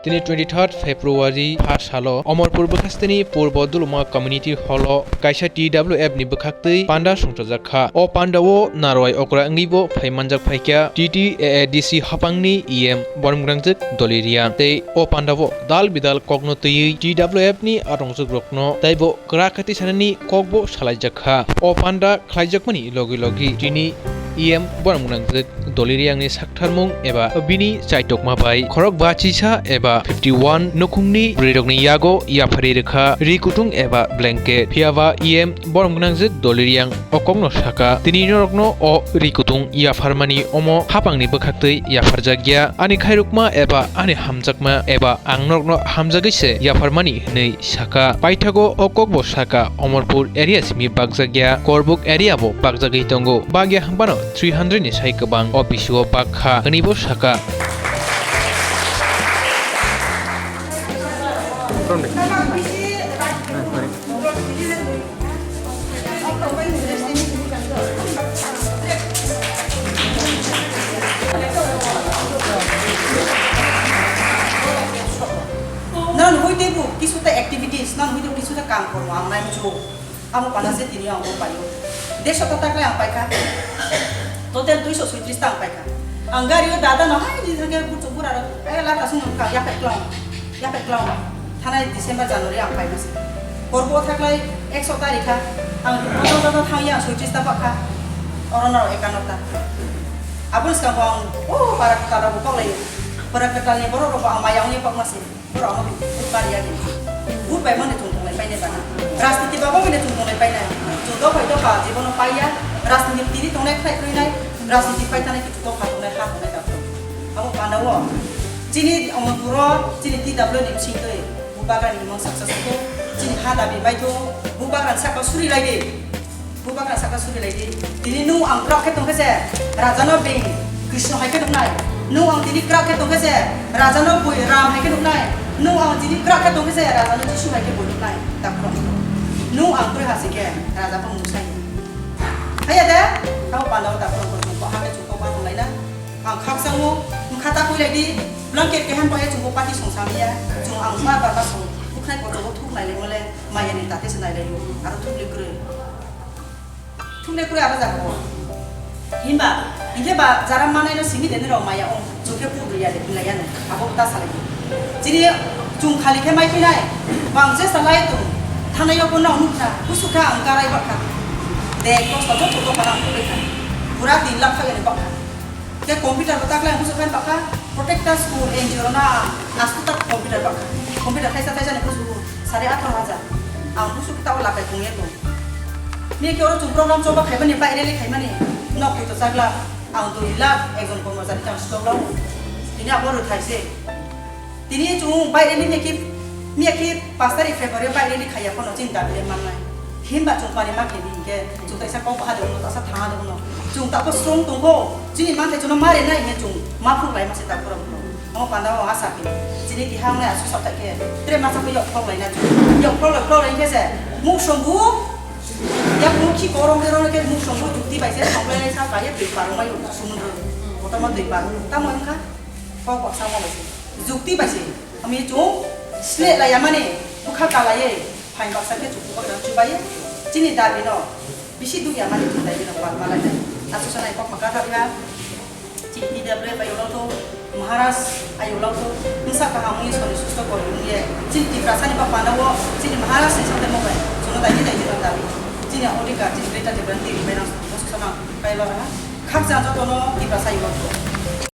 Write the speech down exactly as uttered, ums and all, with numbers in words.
Tini twenty-third February ha salo Omorpur bwkhasteni Purbo Duluma Community Hall o kaisa T W F ni bwkhaktwi panda songchajak kha. O panda o narwai okra wngwi bo phai manjak phaikha T T A A D C haphangni E M Boromgwnangjwk Doliriang tei o panda o dal bidal kokno twiwi T W F ni arongjwk rokno tei bo kwrak khe twi sanani kokbo salaijak kha. O panda khlaijakmani logi logi tini E M Boromgwnangjwk Doliriangni saktharmung eba bini chaitokma bai khorok bachisa eba fifty one nukhungni bwrwirokni yago yapharwi rwkha ri kutung eba blanket. Phiyaba E M Boromgwnangjwk Doliriang o kokno saka, tini norokno o ri kutung yapharmani omo haphangni bwkhaktwi yapharjakya. Ani khairokma eba ani hamjakma eba ang norokno hamjagwi se yapharmani hwnwi saka. Paithago o kokbo saka, Omorpur area simi bakjakya, Korbuk area bo bakjagwi tongo. Bagya hwnbano three hundred ni sai kwbang o bisio bak kha hwnwi bo saka. Nang hui tei bo kisu ta activities, nang hui tei bo kisu ta kam kormo ang nai muchung. Amo pana se tini ang bo paio. Dersho ta taklai ang paikha. Total duiso soitris ta ang paikha. Ang gari o dada no hai di thangke buchuk bura ro. Eh, la ta sung ka ya pai klong. Ya pai klong. Thanai December, January ang pai masi. Korbo thaklai ekso tarikha. Ang bono bono thangya soitris ta bakha. Oro no ekanno ta. Aboni swkango ang, oh, para kwtal rok bo koklai. Para kwtal ni borok rok bo ang maya wngwi kok masi. Borok no vote bari ya di. Vote bai mani chung tonglai painai bana. Rajniti ba bo bini chung tonglai painai. Chung dophai dopha jibono paiya. Rajniti tini tongnai khlai khwinai. Rajniti pai tanai kichu dopha tongnai ha tongnai da. Abo panda o. Chini Omorpur o chini T W ni bising twi. Bubagra ni imang saksa suko. Chini ha dabi bai tho. Bubagra ni saka suri lai di. Bubagra saka suri lai di. Tini nung ang kwrak khe tongkhe se raja no being Krishna hai khe nuknai. Nung ang tini kwrak khe tongkhe se raja no bui Ram hai khe nuknai. Nung ang tini kwrak khe tongkhe se raja no Jisu hai khe bui nuknai. Takhro. Nung ang kwrwi hasi khe raja bo musai. Haya de, tamo panda o takhro ko ko ha khe chukok ba tonglai na. Ang khakchangmo, wngkha ta khuilai di, blanket kehan pai chungbo party song samya, chung ang bar bar ba song, bukhnai kotor bo thuk nai le mole, maya ni tate se nai le yo, aro thuk le kwrwi. Thuk le kwrwi aro jaga bo. Himba, hingke ba jara manai no simi de nero maya ong, chung khe pudri ya de, pulai ya no, abo ta salai di. Chini chung khali khe mai phinai, bang je salai tung, thanai yo ko nang nukha, kusukha ang karai bakha. De, kosto joto ko panang pulai kha. Pura tin lakh thagani bakha. Khe computer bo taklai ang bujo khan bakha, protector school N G O rok na astu tak computer bakha. Computer thaisa thaisa ni bujo sare atharo hajar. Ang bujo kita o lakai tong ya tong. Ni khe oro chung program choba khaimani, bai rally khaimani. Nok twi to chagla. Ang dui lakh ekjon kormochari tang stock lao. Tini abo rwthai se. Tini chwng bai rally miya khe, miya khe pash tarikh February bai rally khaiya phano chini dabi le mannai. Himba chwng mani ma khe di hinkhe chwng kaisa kok bahai rokno tasa thang rokno. Chwng tako strong tongkho, chini manthai chwngno ma rinai hinkhe chwng ma phuk lai mase takhorok. Omo panda o asa khe chini keha wngnai aswk sathai khe tre masa khe yok khok laina chwng. Yok khok lai khok lai hinkhe se muk songbu, yak muk khi korong de rok khe muk songbu jukti bai se thok lai sa kaiye twi parong mai sumundro. Kotorma twi parong. Tamo wngkha kok baksa ma lai se. Jukti bai se. Ami chwng sleh laiya mani bwkha kalaiwi phain baksa khe chukubakra chubaiwi chini dabi no bisi dukya mani chwng dabi no palma lainai. Aswk sanai kokma kathar ya. Chini P W F ayo lotho, Maharaj ayo lotho, bwsa kaham wngwi soni susto kori wngye chini Tiprasa ni ba panda o chini Maharaj ni sathai mobai chwngno daidi daidi no dabi. Chini odhikar chini Greater Tipraland twi bai nang aswk sana kaiba ha. Khakchang jotono Tiprasa ayo lotho.